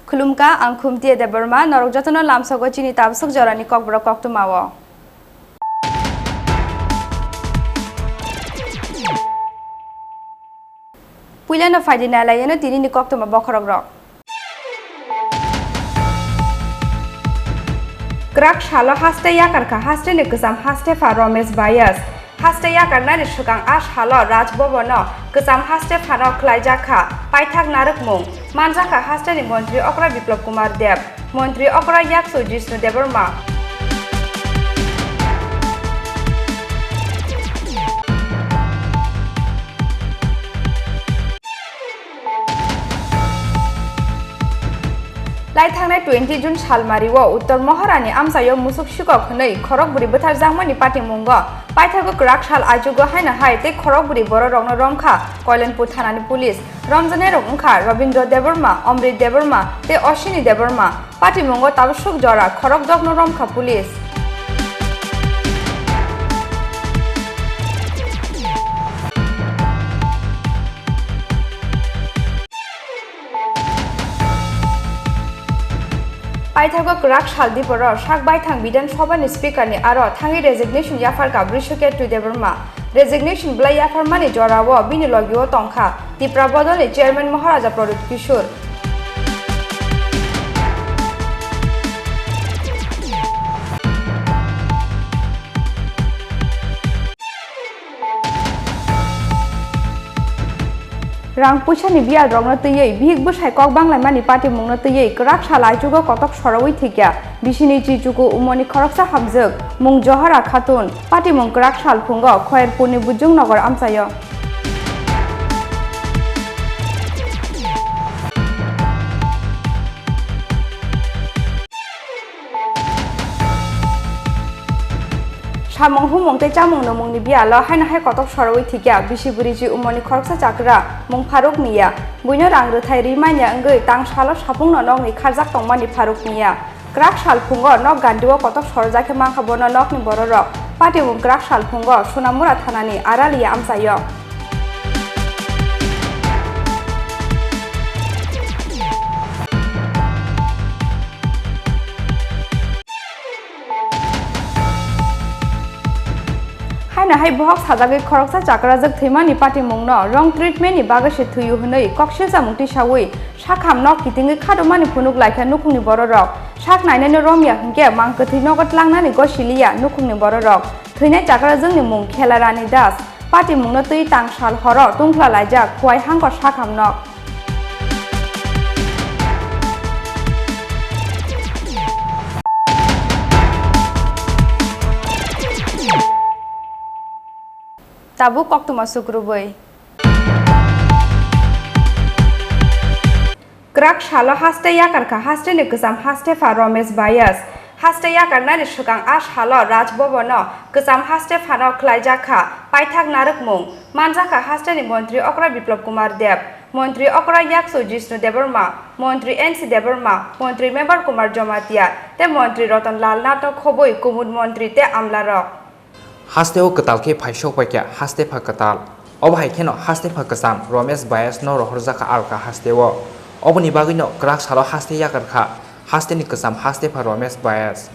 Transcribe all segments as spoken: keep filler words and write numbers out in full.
Khulumkha, ang Khumtiya Debbarma, norok jotono lamsogo chini tabswk jorani kokborok koktwmao. Puilano phaidi nailaiyano tinini koktwma bokhorokrok. Kwrak salo haste yakarkha hasteni kwcham hastepha Romesh Bayas. Haste yakarnani swkang a salo Raj Bhavan-o kwcham haste phano khlaijak kha paithak narwkmung. Manjak kha hasteni montri okra Biplab Kumar Deb, montri okra yakchu Jishnu Debbarma. Lai thangnai twenty June salmari o Uttor Mohorani amchaio musuk sikok hwnwi khorok bwrwi bwtharjakmani patimungo paithago kwrak sal aichugo haino hai tei khorok bwrwi bororokno romkha Koilanpur thanani police. Romjaknairok wngkha Robindra Debbarma, Amrit Debbarma tei Ashwini Debbarma. Patimungo tabuk suk jora khorokdokno romkha police. Paithago kwrak sal diporo sak baithang Bidhan Sabhani Speakerni aro thangwi resignation yapharkha Brishaketu Debbarma. Resignation bwlai yapharmani jorao bini logio tongkha Tipra Bodolni Chairman Maharaja Pradyut Kishore. Rang puisani biyal rokno twiwi bihik bwsai kok banglaimani patimungno twiwi kwrak sal aichugo kotok sorowi thwikya bisini chichuku umoni khoroksa hamjwk mung Johara Khatun. Patimung kwrak sal phungo Khoyerpurni Bujung Nogor amchaio. Samung humung tei chamung nwngmungni biyalo haino hai kotok sorowi thikya bisi bwrwi ji umorni khoroksa chakra mung Pharuk Miya. Buino rang rwthai ri manya wngwi tang salo sapungno nokni kharjak tongmani Pharuk Miya. Kwrak sal phungo nok gandio kotok sorjak khe mankha bono nokni bororok. Patimung kwrak sal phungo Sonamura thanani Aralia amchaio. Haino hai bohok sajagwi khoroksa chakrajwk thwimani patimungno wrong treatment ni bagwi se thwiyo hwnwi koksilchamung tisawi sakham nok kitingwi khadumani phunuk laikha nukhungni bororok. Sak nainani romya hwnkhe mang kwthwi nogo tlangnani gosiliya nukhungni bororok. Thwinai chakrajwkni mung Khelarani Das. Patimungno twi tang sal horo tungphla laijak Khowai Hangkor sakham nok. Tabuk koktwma sukrubwi. Kwrak salo haste yakarkha hasteni kwcham hastepha Romesh Bayas. Haste yakarnani swkang a salo Raj Bhavan-o kwcham haste phano khlaijak kha paithak narwkmung. Manjak kha hasteni montri okra Biplab Kumar Deb, montri okra yakchu Jishnu Debbarma, montri N C Debbarma, montri Mebar Kumar Jamatia tei montri Ratan Lal Nathno khobwi kumud montri tei amlarok. Hasteo kwtal khe phaisok paikha, hastepha kwtal. Obo hai kheno hastepha kwcham Romesh Bayas no rohorjakha alka hasteo. Oboni bagwino kwrak salo haste yakarkha, hasteni kwcham hastepha Romesh Bayas.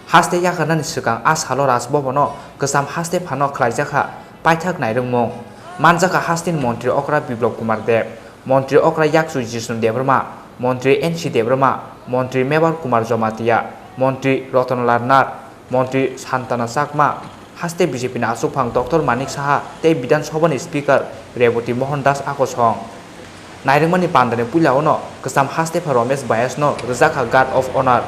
Haste yakarnani swkang a salo Raj Bhavan-o kwcham hastephano khlaijakha paithak nairwkmung. Manjakha hasteni montri okra Biplab Kumar Deb, montri okra yakchu Jishnu Debbarma, montri N C Debbarma, montri Mebar Kumar Jamatia. Montri Ratan Lal Nath, Montri Santana Chakma, haste B J P ni achukphang Doctor Manik Saha tei Bidhan Sabha ni Speaker Rebati Mohan Das a kosong. Nairwkmani pandani puila o no kwcham hastepha Romesh Byas no rwjakha Guard of Honour.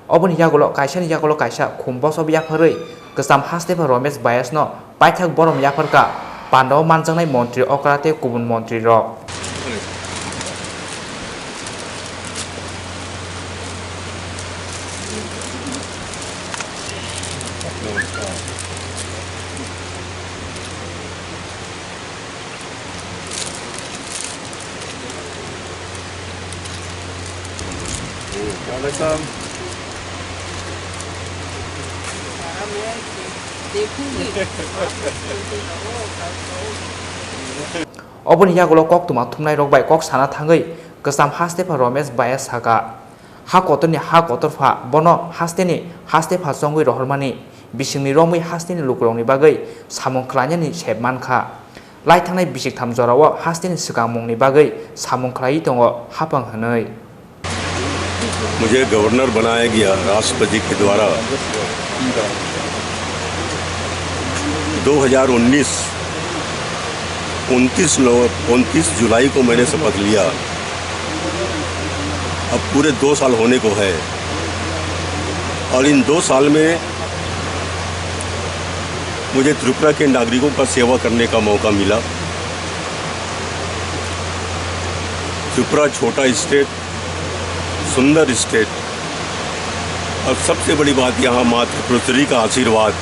Oboni yagulo kaisani yagulo kaisa khum bosok yapharwi kwcham hastepha Romesh Byas no paithak borom yapharkha, pandao manjaknai montri okra tei kubun montri rok. Oboni yagulo koktwma thumnairok bai kok sana thangwi kwcham hastepha Romesh Byas saka, ha kotorni ha kotorpha bono hasteni hastepha chongwi rohormani, bisingni romwi hasteni lukurokni bagwi samung khlainani sep mankha. Laithangnai bisik tham jorao hasteni swkangmungni bagwi samung khlaiwi tongo haphang hwnwi. मुझे गवर्नर बनाया गया राष्ट्रपति के द्वारा। दो हज़ार उन्नीस, उनतीस नव-, उनतीस जुलाई को मैंने शपथ लिया। अब पूरे दो साल होने को है और इन दो साल में मुझे त्रिपुरा के नागरिकों का सेवा करने का मौका मिला। त्रिपुरा छोटा स्टेट, सुंदर स्टेट, और सबसे बड़ी बात यहाँ माँ त्रिपुरेश्वरी का आशीर्वाद।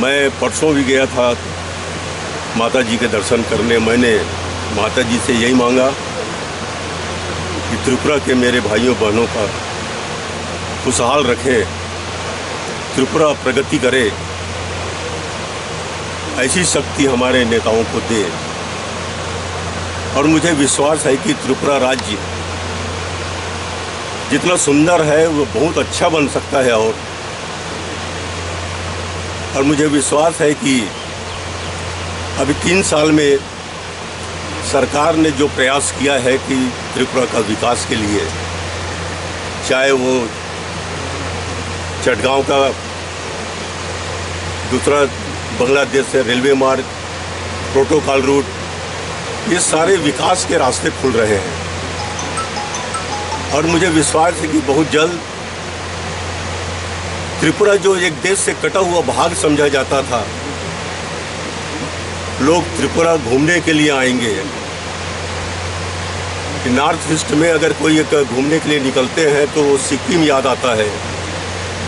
मैं परसों भी गया था माता जी के दर्शन करने। मैंने माता जी से यही मांगा कि त्रिपुरा के मेरे भाइयों बहनों का खुशहाल रखें, त्रिपुरा प्रगति करे, ऐसी शक्ति हमारे नेताओं को दे। और मुझे विश्वास है कि त्रिपुरा राज्य जितना सुंदर है, वो बहुत अच्छा बन सकता है। और, और मुझे विश्वास है कि अभी तीन साल में सरकार ने जो प्रयास किया है कि त्रिपुरा का विकास के लिए, चाहे वो चटगांव का दूसरा बांग्लादेश से रेलवे मार्ग, प्रोटोकॉल रूट, ये सारे विकास के रास्ते खुल रहे हैं। और मुझे विश्वास है कि बहुत जल्द त्रिपुरा जो एक देश से कटा हुआ भाग समझा जाता था, लोग त्रिपुरा घूमने के लिए आएंगे। कि नॉर्थ ईस्ट में अगर कोई एक घूमने के लिए निकलते हैं तो वो सिक्किम याद आता है,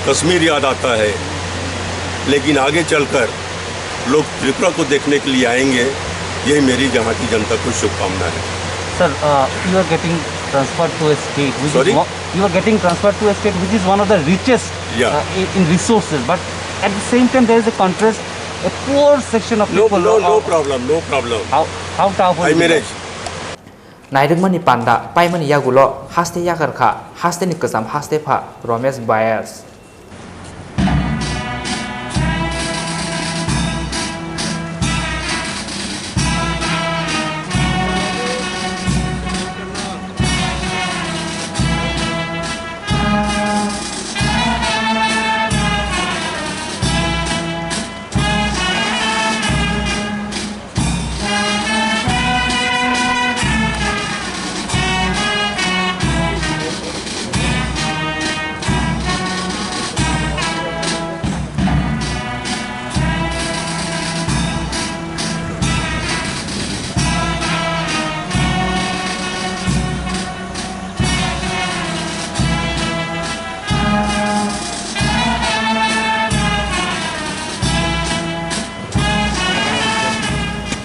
कश्मीर याद आता है, लेकिन आगे चलकर लोग त्रिपुरा को देखने के लिए आएंगे, यही मेरी यहाँ की जनता को शुभकामना है। Sir, uh, you are getting transferred to a state which Sorry? is one, you are getting transferred to a state which is one of the richest Yeah. uh, in, in resources, but at the same time there is a contrast, a poor section of No, people. No, no uh, problem, no problem. How, how tough I will be manage. That? Nairwkmani panda paimani yagulo haste yakarkha hasteni kwcham hastepha Romesh Byas.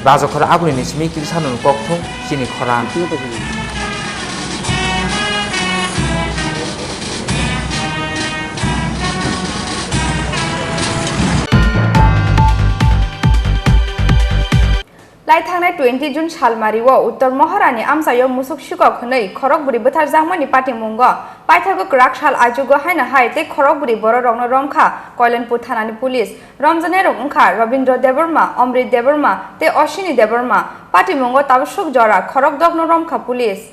Rajakhor aguni ni simi kisa nung kokthum chini khorang. Twenty June salmario Uttor Mohorani amchaio musuk sikok hwnwi khorokbwrwi bwtharjakmani patimungo paithago kwrak sal aichugo haino hai tei khorokbwrwi bororokno romkha Koilanpur thanani police. Romjaknairok wngkha Robindra Debbarma, Omrit Debbarma tei Oshini Debbarma. Patimungo tabuk suk jora khorokdokno romkha police.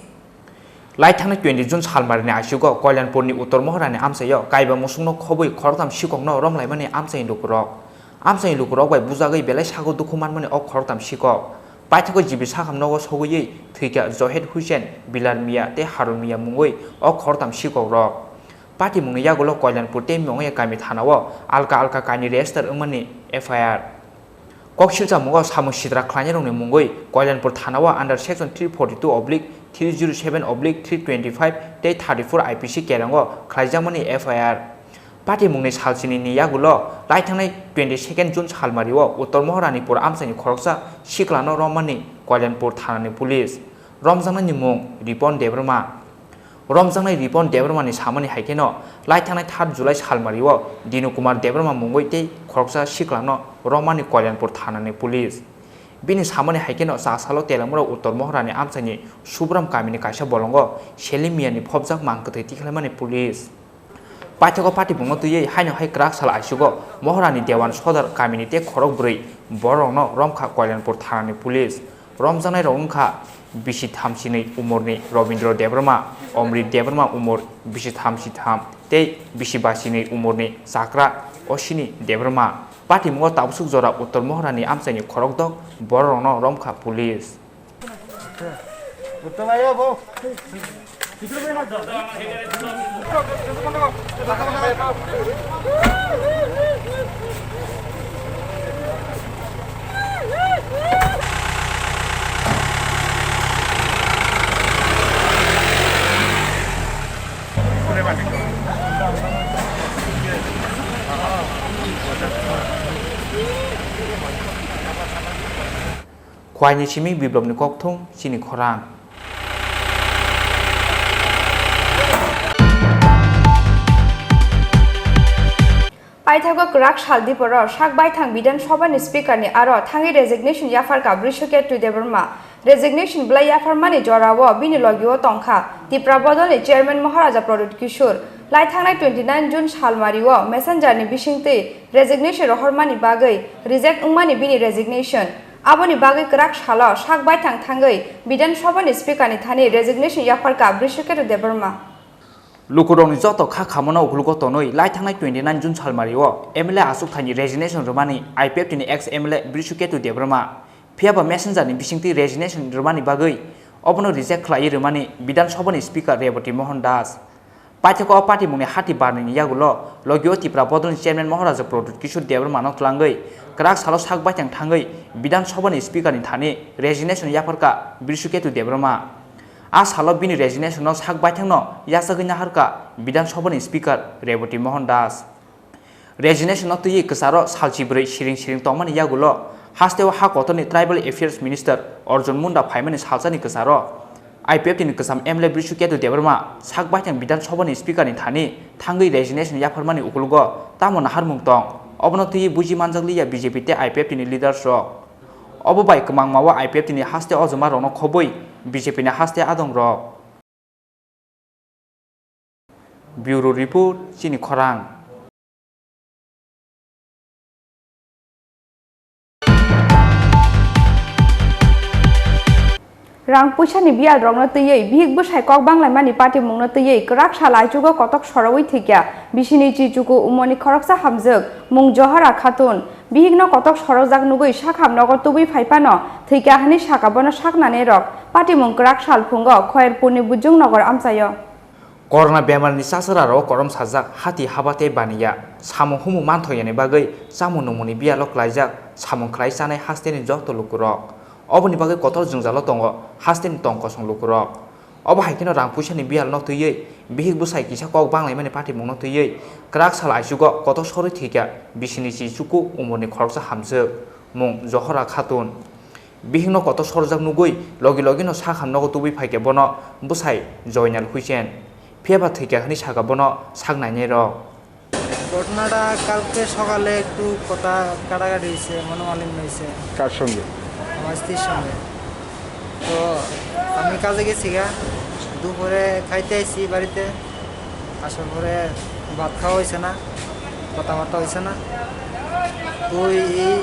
Lai thangnai twenty June salmarini aichugo Koilanpurni Uttor Mohorani amchaio kaiba musukno khobwi khoroktham sikokno romlaimani amchaini lukurok. Amchaini lukurok bai bujagwi belai sago dukhu manmani o khoroktham sikok. Paithago G B sakham nogo sogwi thwikha Johed Hussein, Bilal Mia tei Harun Mia mungwi o khoroktham sikokrok. Patimungni yagulo Koilanpur tei Mongya kami thanao alka alka kainwi register wngmani F I R. Kok silchamungo samung sitra khlainairokni mungwi Koilanpur thanao under section three forty two oblique three zero seven oblique three twenty five tei thirty four I P C kerango khlaijakmani F I R. Patimungni salchinini yagulo lai thangnai twenty second June salmario Uttor Moharanipur amchaini khoroksa siklano romani Koilanpur thanani police. Romjaknaini mung Ripon Debbarma. Romjaknai Ripon Debbarmani samani hai kheno, lai thangnai third July salmario Dinu Kumar Debbarma mungwi tei khoroksa siklano romani Koilanpur thanani police. Bini samani hai kheno, chasalo Telamura Uttor Mohorani amchaini Subram kamini kaisa bolongo Selim Miani phobjak mang kwthwi tikhlaimani police. Paithago patibungno twiwi haino hai kwrak sal aichugo Mohorani Dewan Sodar kamini tei khorok bwrwi bororokno romkha Koilanpur thanani police. Romjaknairok wngkha bisi thamsinwi umorni Robindra Debbarma, Omrit Debbarma umor bisi thamsitham tei bisi basinwi umorni chakra Oshini Debbarma. Patimungo tabsuk jora Uttor Mohorani amchaini khorokdok bororokno romkha police. Khwaini simi biplopni kokthum chini khorang. Paithago kwrak sal diporo sak baithang Bidhan Sabhani Speakerni aro thangwi resignation yapharkha Brishuketu Debbarma. Resignation bwlai yapharmani jorao bini logio tongkha Tipra Bodolni Chairman Maharaja Pradyut Kishore. Lai thangnai twenty nine June salmario Messengerni bisingtwi resignation rohormani bagwi reject wngmani bini resignation. Aboni bagwi kwrak salo sak baithang thangwi Bidhan Sabhani Speakerni thani resignation yapharkha Brishuketu Debbarma. Lukurokni joto kha khamano ukulugo tonwi lai thangnai twenty nine June salmario M L A achuk thaini resignation rwmani I P F T ni ex M L A Brishuketu Debbarma. Phiyaba Messengerni bisingtwi resignation rwmani bagwi obono reject khlaiwi rwmani Bidhan Sabhani Speaker Reboti Mohan Das. Paithakgo o patimungni hati barnini yagulo logio Tipra Bodolni Chairman Maharaja Pradyut Kishore Debbarmano twlangwi kwrak salo sak baithang thangwi Bidhan Sabhani Speakerni thani resignation yapharkha Brishuketu Debbarma. A salo bini resignation no sak baithangno yachagwi naharkha Bidhan Sabhani Speaker Reboti Mohan Das. Resignation no twiwi kwcharo salchi bwrwi siring siring tongmani yagulo hasteo ha kotorni Tribal Affairs Minister Arjun Munda phaimani salsani kwcharo I P F T ni kwcham M L A Brishuketu Debbarma sak baithang Bidhan Sabhani Speaker ni thani thangwi resignation yapharmani ukulugo tamo naharmung tong, obono twiwi buji manjakliya B J P tei I P F T ni leaders rok. Obo bai kwmangma o I P F T ni haste ojoma rokno khobwi B J P ni haste adong rok. Bureau Report, chini khorang. Rang puisani biyal rokno twiwi bihik bwsai kok banglaimani patimungno twiwi kwrak sal aichugo kotok sorowi thwikya bisini chichuku umoni khoroksa hamjwk mung Johara Khatun. Bihikno kotok sorokjak nugwi sakham nogo tubui phai phano thwikya hwnwi saka bono saknani rok. Patimung kwrak sal phungo Khoyerpurni Bujung Nogor amchaio. Corona bemarni chachara rok korom sajak hati haba tei baniya samung humung manthoyani bagwi chamung nungmungni biyalo klaijak samung khlai chanai hasteni joto lukurok. Oboni bagwi kotor jwngjalo tongo hasteni tong kosong lukurok. Obo hai kheno rang puisani biyalno twiwi, bihik bwsai kisa kok banglaimani patimungno twiwi, kwrak sal aichugo kotor sorwi thwikya bisini chichuku umorni khoroksa hamjwk, mung Johora Khatun. Bihikno kotor sorjak nugwi logi logino sakham nogo tubui phaikhe bono bwsai Joynal Husen. Phiyaba thwikya hwnwi sakha bono sak nainairok. ঘটনাটা কালকে সকালে একটু কথা কাটাকাটি হয়েছে, মনোমালিন্য হয়েছে। কার সঙ্গে? আমার স্ত্রীর সঙ্গে। তো আমি কাজে গেছি গা, দুপুরে খাইতে আইছি বাড়িতে, আসার পরে ভাত খাওয়া হয়েছে না, কথাবার্তা হয়েছে না। তো এই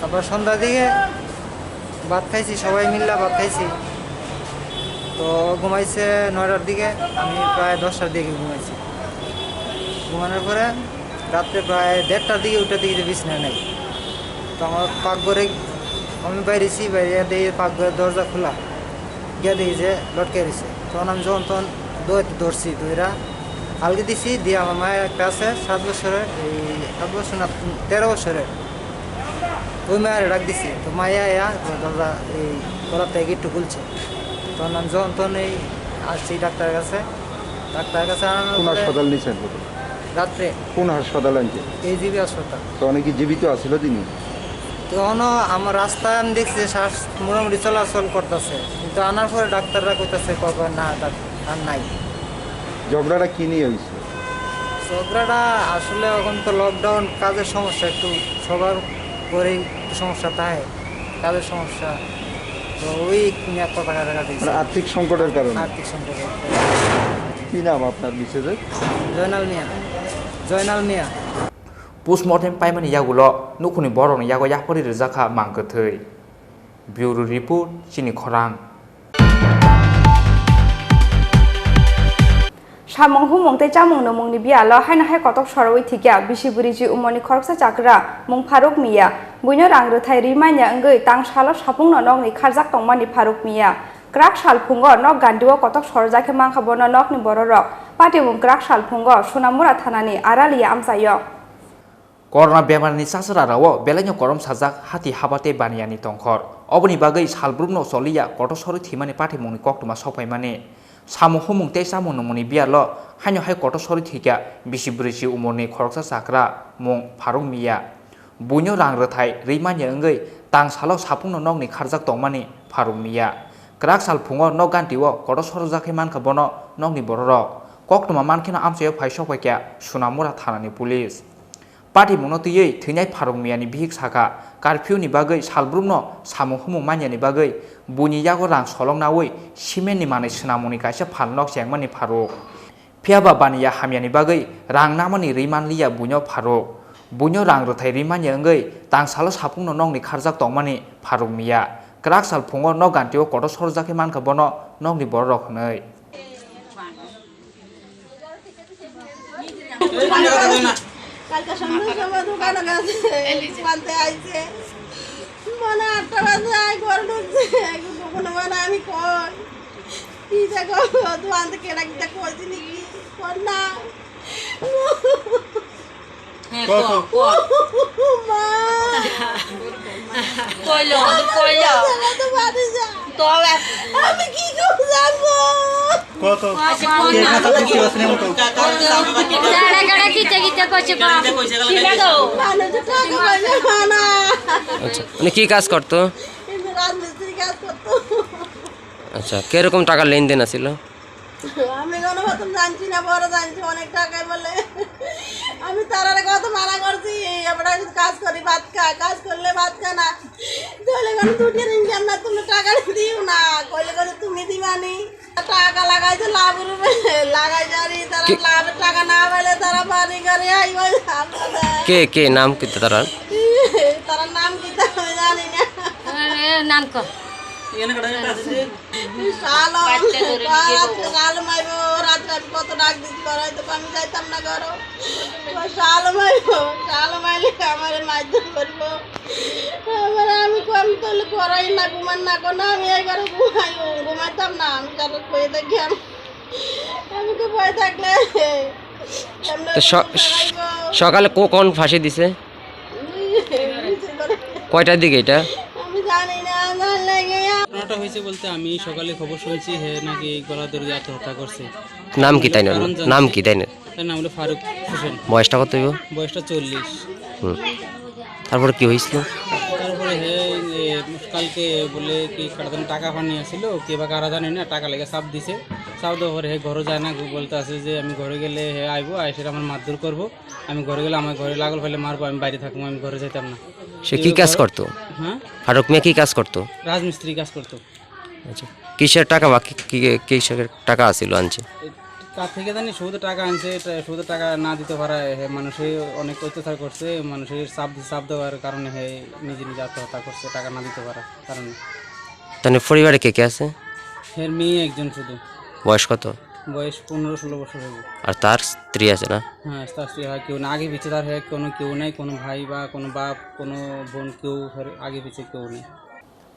তারপর সন্ধ্যার দিকে ভাত খাইছি, সবাই মিল্লা ভাত খাইছি। তো ঘুমাইছে নয়টার দিকে, আমি প্রায় দশটার দিকে ঘুমাইছি। ঘুমানোর পরে রাত্রে প্রায় দেড়টার দিকে উঠে দেখি যে বিছানায় নেই। তো আমার পাকঘরে আমি বাইরেছি, বাইরে দেখি পাকঘরের দরজা খোলা, গিয়া দেখি যে লটকে রয়েছে। তখন আমি যখন তখন দৌড়াইতে ধরছি, দৌড়া আলগে দিছি, দিয়ে আমার মায়ের একটা আছে সাত বছরের, এই সাত বছর না, তেরো বছরের, ওই মায়ের ডাক দিছি। তো মায়া আয়া দরজা এই গলা থেকে একটু খুলছে। তখন আমি যখন তখন এই আসছি ডাক্তারের কাছে, ডাক্তারের কাছে আনানোর কোন পরে হাসপাতাল নিছেন? রাত্রে কোন হাসপাতাল আনছে? এইচজিবি হাসপাতাল। তো অনেকে জীবিত আছিল তিনি? তখনও আমার রাস্তায় আমি দেখছি যে শ্বাস মোটামুটি চলাচল করতেছে, কিন্তু আনার পরে ডাক্তাররা কইতাছে, "কবে না, ডাক-, আর নাই।" ঝগড়াটা কি নিয়ে হয়েছে? ঝগড়াটা আসলে এখন তো লকডাউন, কাজের সমস্যা, একটু সবার ঘরেই একটু সমস্যা থাকে, কাজের সমস্যা, তো ওই নিয়ে কথা কাটাকাটি হয়েছে। মানে আর্থিক সংকটের কারণে? আর্থিক সংকটের কারণে। কি নাম আপনার মিসেসের? জয়নাল মিয়া। জয়নাল মিয়া। Postmortem paimani yagulo nukhungni borokni yago yapharwi rijak kha mang kwthwi. Bureau Report, Chini Khorang. Samung humung tei chamung nungmungni biyalo haino hai kotok sorowi thikya bisi bwrwi ji umorni khoroksa chakra mung Pharuk Miya. Buino rang rwthai rwi manya wngwi tang salo sapungno nokni kharjak tongmani Pharuk Miya. Kwrak sal phungo nok gandrio kotok sorjak khe mankha bono nokni bororok. Patimung kwrak sal phungo Sonamura thanani Aralia amchaio. Corona bemarni chachara rao belaino korom sajak hati haba tei baniyani tongkhor. Oboni bagwi salbrumno choliya kotor sorwi thwimani patimungni koktwma sokphaimani. Samung humung tei chamung nungmungni biyalo haino hai kotor sorwi thwikha bisi bwrwi si umorni khoroksa chakra mung Pharuk Miya. Buino rang rwthai rwi manya wngwi tang salo sapungno nokni kharjak tongmani Pharuk Miya. Kwrak sal phungo nok gantio kotor sorjak khe mankha bono nokni bororok. Koktwma mankheno amchaio phai sokphaikha Sonamura thanani police. Patimungno twiwi thwinai Pharuk Miyani bihik sakha, curfew ni bagwi salbrumno samung humung manyani bagwi buini yago rang solong naui cement ni manwi swnamungni kaisa phalnok chengmani Pharuk. Phiyaba baniya hamyani bagwi rang namani rwi manliya buino Pharuk. Buino rang rwthai rwi manya wngwi tang salo sapungno nokni kharjak tongmani Pharuk Miya. Kwrak sal phungo nok gantio kotor sorjak khe mankha bono nokni bororok hwnwi. কালকে সন্ধ্যার সময় দোকানে গেছে, মানতে আইছে। মানে আটটা বাজে, আই ঘরে ঢুকছে। এখন কখনো মানে আমি কই? কি যে গো, দোকান থেকে এটা কিটা কইছি নাকি? কর না। হ্যাঁ, ক, ক, ক। ক। মা। কইলো, কইলো। তো আমি কি করে জানবো? কত? আচ্ছা, কত? কে খাতা দিচ্ছে, ওখানে মতো। গাড়া গাড়া কিতে কিতে করছে, বাপ। ছেড়ে দাও। মানুষ টাকা পয়সা হয় না। আচ্ছা, উনি কি কাজ করতো? কিন্তু রাজমিস্ত্রি কাজ করতো। আচ্ছা, কিরকম টাকা লেনদেন আছিল? আমি কোনো মতন জানছি না, বড় জানছি অনেক টাকাই বলে। আমি তারারে কত মানা করছি, আমরা শুধু কাজ করি, ভাত খা, কাজ করলে ভাত খা না। তাহলে কোনো দুঃখের ইনকাম না, তুমি টাকা দিও না, কইলে কোনো তুমি দিবানি। টাকা লাগাইছে লাভের উপরে, লাগাই জানি, তারা কে- লাভের টাকা না পাইলে তারা বাড়ি ঘরে আইব। কে, কে নাম কি তারার? তারা নাম কি তা আমি জানি না। এ, নাম ক। শালম, বাচ্চা ধরে নিয়ে রাত্রে যাবো। শালম আইবো, রাত্রে আমি কত ডাক দিছি, ঘরে হয়তো আমি যাইতাম না ঘরো। ওই শালম আইবো, শালম আইলে আমারে মারধর করবো। আমার আমি কোন তলে ঘরে না ঘুমান না, কোনো আমি এই ঘরে ঘুমাই, ঘুমাইতাম না, আমি কারো কয়ে দেখি আমি, আমি তো ভয় থাকলে। তো স-, সকালে কো-, কোন ফাঁসি দিছে? কয়টার দিকে এটা? আমি জানি না, আমার লাগে। ঘটনাটা হয়েছে বলতে, আমি সকালে খবর শুনছি হে নাকি গলা দড়ি দিয়ে আত্মহত্যা করছে। নাম কি তাই না? কারণ জানতে নাম কি তাই না? তার নাম হলো ফারুক হোসেন। বয়সটা কত হইব? বয়সটা চল্লিশ। হুম। তারপরে কি হয়েছিল? তারপরে হে, এ, কালকে বলে কি কাটাতান টাকা পানি আসছিল, কে বা কারা জানি না, টাকা লেগে চাপ দিছে। চাপ দেওয়ার পরে হে ঘরে যায় না, বলতে আছে যে আমি ঘরে গেলে হে আইবো, আইসে আমার মারধর করবো। আমি ঘরে গেলে আমার ঘরে লাগল ফেলে মারবো, আমি বাইরে থাকবো, আমি ঘরে যাইতাম না। সে কি কাজ করতো? হ্যাঁ? ফারুক মিয়া কি কাজ করতো? রাজমিস্ত্রি কাজ করতো। আচ্ছা, কিসের টাকা বা কি, কি, কিসের টাকা আছিল আনছে? এ, কার থেকে জানি সুদে টাকা আনছে, এটা সুদে টাকা না দিতে পারায় হে মানুষে অনেক অত্যাচার করছে, মানুষের চাপ, চাপ দেওয়ার কারণে হে নিজে নিজে আত্মহত্যা করছে, টাকা না দিতে পারার কারণে। তাহলে পরিবারে কে কে আছে? হের মেয়ে একজন শুধু। বয়স কত? বয়স পনেরো ষোলো বছর হবে। আর তার স্ত্রী আছে না? হ্যাঁ, তার স্ত্রী হয় কেউ না, আগে পিছে তার হে কোনো কেউ নেই, কোনো ভাই বা কোনো বাপ, কোনো বোন, কেউ হের আগে পিছে কেউ নেই।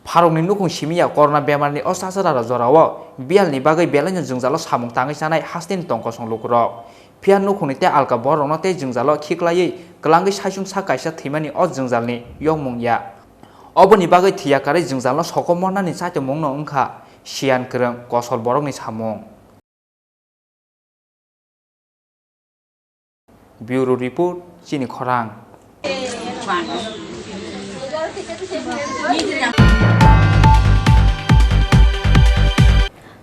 Pharokni nukhung simi ya corona bemarni o chachara jorao bialni bagwi belaino jwngjalo samung tangwi chanai hasteni tongkosong lukurok. Phiya nukhungni tei alka bororokno tei jwngjalo khiklaiwi kwlangwi saichung sak kaisa thwimani o jwngjalni yokmung ya. Oboni bagwi thwiya karwi jwngjalno sokomornani chaitomungno wngkha siyan kwrwng kosol borokni samung. Bureau Report, Chini Khorang.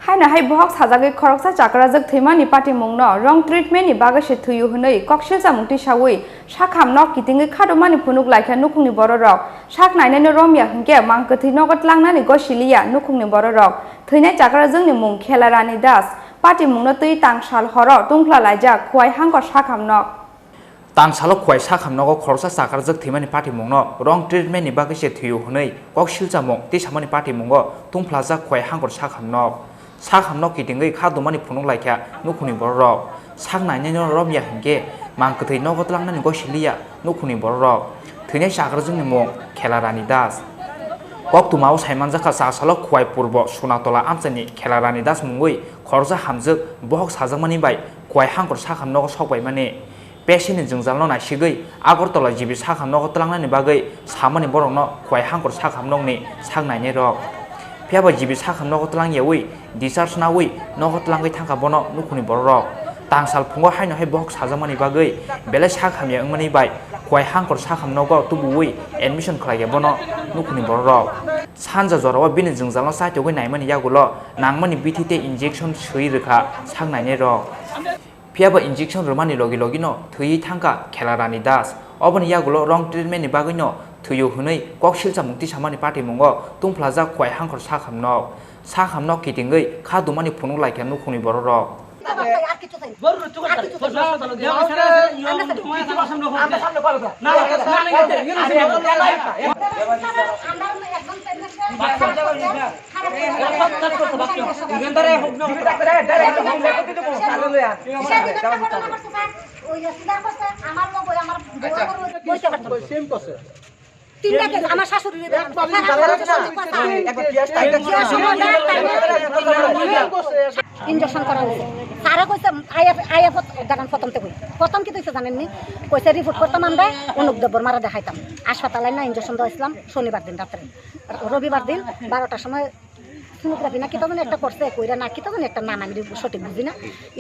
Haino hai bohok sajagwi khoroksa chakrajwk thwimani patimungno wrong treatment ni bagwi se thwiyo hwnwi koksil chamung tisawi sakhamno kitingwi khadumani phunuk laikha nukhungni bororok. Sak nainaino romya hwnkhe mang kwthwi nogo tlangnani gosiliya nukhungni bororok. Thwinai chakrajwkni mung Khelarani Das. Patimungno twi tangsal horo tungphla laijak Khowai Hangkor sakhamnok. Tangsalo Khowai sakhamnogo khoroksa chakrajwk thwimani patimungno wrong treatment ni bagwi se thwiyo hwnwi koksil chamung tisamani patimungo tungphlajak Khowai Hangkor sakhamnok. Sakhamnok kitingwi kha dumani phunuk laikha nukhungni bororok. Sak nainaino romya hwnkhe mang kwthwi nogo tlangnani gosiliya nukhungni bororok. Thwinai chakrajwkni mung Khelarani Das. Koktwmao saimanjakha, chasalo Khowai Purbo Sunatola amchaini Khelarani Das mungwi khoroksa hamjwk bohok sajakmani bai Khowai Hangkor sakhamnogo sokbaimani. Patientni jwngjalno naisigwi Agartala G B sakhamnogo tlangnani bagwi samani borokno Khowai Hangkor sakhamnokni sak nainairok. Phiyaba G B sakhamnogo tlangyawi discharge nawi nogo tlangwi thangkha bono nukhungni bororok. Tangsal phungo haino hai bohok sajakmani bagwi belai sak hamya wngmani bai Khowai Hangkor sakhamnogo tubuwi admission khlaiya bono nukhungni bororok. Sanja jorao bini jwngjalno chaitogwi naimani yagulo nangmani bithi tei injection swi rwkha sak nainairok. Phiyaba injection rwmani logi logino thwiwi thangkha Khelarani Das. Oboni yagulo wrong treatment ni bagwino thwiyo hwnwi koksil chamung tisamani patimungo tungphlajak Khowai Hangkor sakhamnok. Sakhamnok kitingwi kha dumani phunuk laikha nukhungni bororok. তিনটা কেস আমার শাশুড়ির। ইঞ্জেকশন করা হয়েছে। স্যারে কইছে, if, if দাঁড়ান, প্রথম থেকে। প্রথম কি দিছে জানেননি? কইছে, "রিপোর্ট করতাম আমরা, অনুপ দেববর্মারে দেখাইতাম।" হাসপাতালে না ইঞ্জেকশন দেওয়া ইসলাম শনিবার দিন রাত্রে। রবিবার দিন বারোটার সময় সোনোগ্রাফি না কিতা জানি একটা করছে, কইরা না কিতা জানি একটা নাম আমি সঠিক বুঝি না।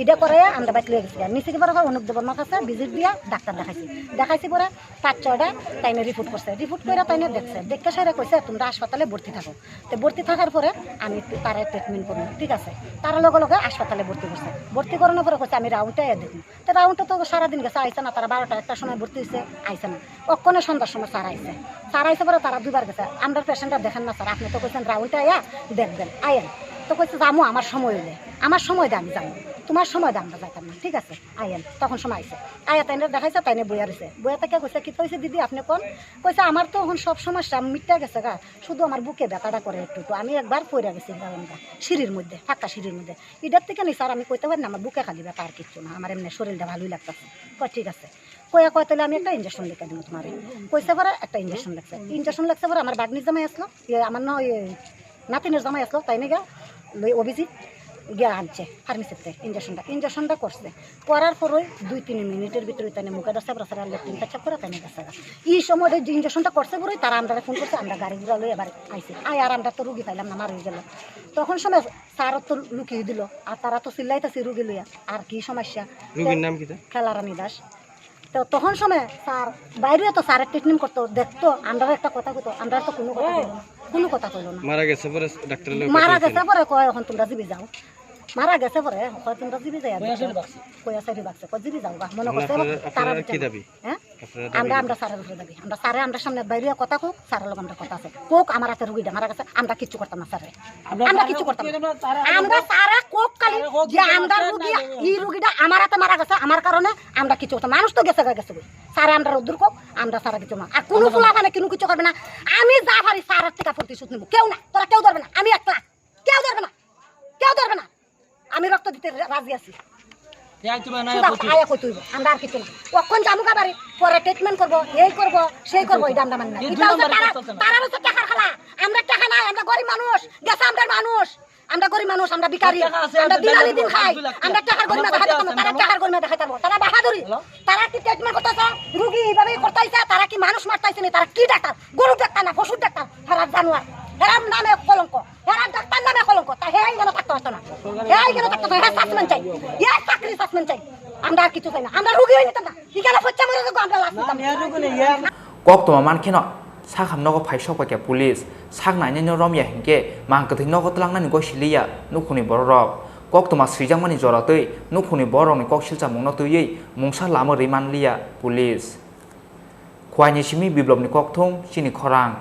এটা করে আমরা বাইক লয়ে গেছি। নিচে কি বড় হয় অনুপ দেববর্মার কাছে ভিজিট দিয়া ডাক্তার দেখাইছি। দেখাইছি পরে পাঁচ ছয়টা তাইনে রিপোর্ট করছে। রিপোর্ট কইরা তাইনে দেখছে। দেখতে সেরে কইছে, "তোমরা হাসপাতালে ভর্তি থাকো।" তো ভর্তি থাকার পরে আমি তারা ট্রিটমেন্ট করবো, ঠিক আছে? তারা লগে লগে হাসপাতালে ভর্তি করছে। ভর্তি করানোর পরে কইছে, "আমি রাউন্ডে আইয়া দেখবো।" তো রাউন্ডে তো সারাদিন গেছে, আইছে না। তারা বারোটা একটার সময় ভর্তি হয়েছে, আইছে না। অক্ষণে সন্ধ্যার সময় স্যার আইছে। স্যার আইছে পরে তারা দুইবার গেছে, "আমরা পেশেন্টটা দেখেন না স্যার, আপনি তো কইছেন রাউন্ডে আইয়া দেখবেন, আইয়েন।" তো কইছে, "যামু, আমার সময় হইলে, আমার সময় দে আমি যামু, তোমার সময় দে আমরা যাইতাম না, ঠিক আছে, আইয়েন।" তখন সময় আইছে, আইয়া তাইনে দেখাইছে, তাইনে বইয়া রয়েছে। বইয়া তাকে কইছে, "কিতা হইছে দিদি, আপনি কোন?" কইছে, "আমার তো এখন সব সমস্যা মিটে গেছে গা, শুধু আমার বুকে ব্যথাটা করে একটু, তো আমি একবার পড়ে গেছি বারান্দা সিঁড়ির মধ্যে, ফাঁকা সিঁড়ির মধ্যে। ইটার থেকে নি স্যার আমি কইতে পারি না, আমার বুকে খালি ব্যথা, আর কিচ্ছু না, আমার এমনি শরীরটা ভালোই লাগতেছে।" কয়, "ঠিক আছে।" কয়া কয়, "তাহলে আমি একটা ইঞ্জেকশন লিখে দিব তোমারে।" কইছে পরে একটা ইঞ্জেকশন লাগছে। ইঞ্জেকশন লাগছে পরে আমার বাগনির জামাই আসলো, ইয়ে, আমার না, ইয়ে, নাতিনের জামাই আসলো, তাই নাকি লই অভিজিৎ গিয়া আনছে ফার্মেসিতে ইঞ্জেকশনটা। ইঞ্জেকশনটা করছে, করার পরে দুই তিন মিনিটের ভিতরে তাই মুখে দশ চাপড়া ছাড়া লেট্রিন পেচ্ছাপ করে তাই গেছে। এই সময় যে ইঞ্জেকশনটা করছে পরে তারা আমরা ফোন করছে, আমরা গাড়ি ঘোড়া লই এবার আইছি। আয় আর আমরা তো রুগী পাইলাম না, মারা হয়ে গেল। তখন সময় স্যারও তো লুকিয়ে দিল, আর তারা তো চিল্লাইতেছে রুগী লইয়া, আর কি সমস্যা? রুগীর নাম কি তা? খেলারানী দাস। তো তখন সময় স্যার বাইরে তো স্যারের ট্রিটমেন্ট করতো, দেখতো, আমরা একটা কথা কইতো, আমরা তো কোনো কথা কইলো না, কোনো কথা কইলো না। মারা গেছে পরে ডাক্তারের লগে মারা কথা গেছে হইছে? পরে কয়, "এখন তোমরা জীবিত যাও।" মারা গেছে পরে, কয়দিন বা জিবি যায় আর কই আছে কি? রে বাক্সে? কই আছে রে বাক্সে? কই জিবি যাও গা? মনে মানে করছে আপনারা, তারা আপনারা বুঝে কি না। দাবি? হ্যাঁ? আপনারা আমরা, দাবি কি? আমরা স্যারের উপরে দাবি। আমরা স্যারে আমরা সামনে বাইরে কথা কউক, স্যারের লগে আমরা কথা আছে। কউক আমার হাতে রুগীটা মারা গেছে, আমরা কিচ্ছু করতাম না স্যারে। আমরা আমরা স্যারের কিচ্ছু করতাম না। উপরে আমরা স্যারের আমরা উপরে স্যারে কউক খালি স্যারে কউক যে যে আমরা মারছে, রুগী, না, না, না। এই রুগীটা আমার হাতে মারা গেছে, আমার কারণে আমরা কিচ্ছু করতাম না। মানুষ তো গেছে গা গেছে গই। স্যারে আমরা রোদ্দুর কউক, আমরা স্যারে কিছু না। আর কোনো আমরা ফুলা ফানে কোনো কিছু করবে না। আমি যা পারি স্যারের থেকে প্রতিশোধ নিব। কেউ না, তোরা কেউ ধরবে না। আমি একলা। কেউ ধরবে না। কেউ ধরবে না। আমি রক্ত দিতে রা-, রাজি আছি। এই আইতে পারে না, সুতরাং এখন তুই। আয়া কই তুই? আমরা আর কিছু না। অখন জামুগা বাড়ি, পরে ট্রিটমেন্ট করব, এই করব, সেই করব, এটা আমরা মানি না। এই এটা দুই হচ্ছে নম্বরে তারা, চলছে না। তারা হচ্ছে টাকার খালা। আমরা টাকা নাই, আমরা গরিব মানুষ, গেছে আমরা মানুষ। আমরা গরিব মানুষ, আমরা ভিখারি, টাকা আছে, আমরা আমরা দিন আনি দিন খাই। দুই লাখ টাকা। আমরা টাকার গরিমা দেখাইতাম না, তারা টাকার গরিমা দেখাইতাম। তারা বাহাদুরি। হ্যালো? তারা কি ট্রিটমেন্ট করতেছে? রুগী এইভাবে করতেছে, তারা কি মানুষ মারতেছে না? তারা কি ডাক্তার? গরুর ডাক্তার না, পশুর ডাক্তার? তারা জানোয়ার। তারা নামে কলঙ্ক। এরা ডাক্তার নামে কলঙ্ক, তা হে এখানে থাকতে পারতো না। হে এখানে থাকতে পারতো না, হে সাসপেন্ড চাই, হে চাকরি সাসপেন্ড চাই। আমরা আর কিছু চাই না, আমরা রুগী হয়ে নিতাম না। এখানে বাচ্চা মরে যাবো, আমরা লাশ নিতাম না। Koktwma mankheno sakham nogo phai sokpaikha police, sak nainai no romya hinkhe mang kwthwi nogo twlangnani goi siliya nukhungni bororok. Koktwma swijakmani jora twi nukhungni bororokni kok silchamungno twiwi mungsa lama rwi manliya police. Khoini simi biplopni kokthum chini khorang.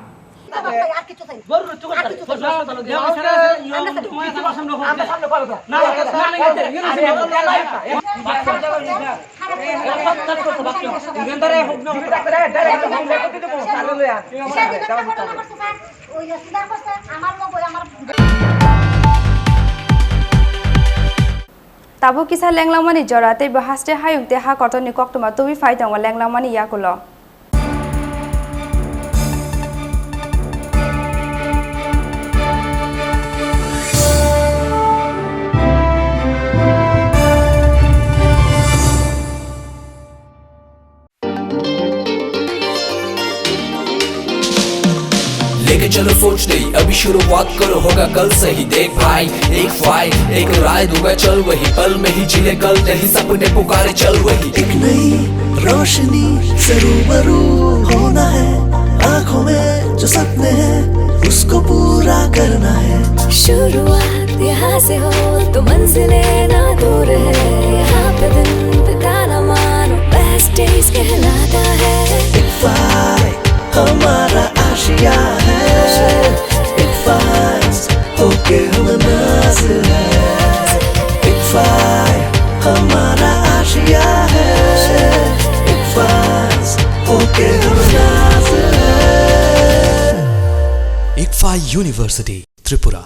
Tabuk kisa lenglangmani jora tei bo haste hayung tei ha kotorni koktwma tubui phai tongo lenglangmani yakulo. लेके चलो सोच दे, अभी शुरुआत करो, होगा कल सही। देख भाई, एक फाइल, एक राय दूंगा, चल वही, पल में ही जी ले कल, तेरी सपने पुकारे, चल वही। एक नई रोशनी से रूबरू होना है, आंखों में जो सपने हैं, उसको पूरा करना है। शुरुआत यहाँ से हो तो मंजिलें ना दूर है, यहाँ पे दिन बिताना मानो बेस्ट डेज कहलाता है। एक फाइल हमारा आशिया है, एक फाइल होके हम नाज है, एक फाइल हमारा आशिया है, एक फाइल होके हम नाज है। Ikfa University, Tripura.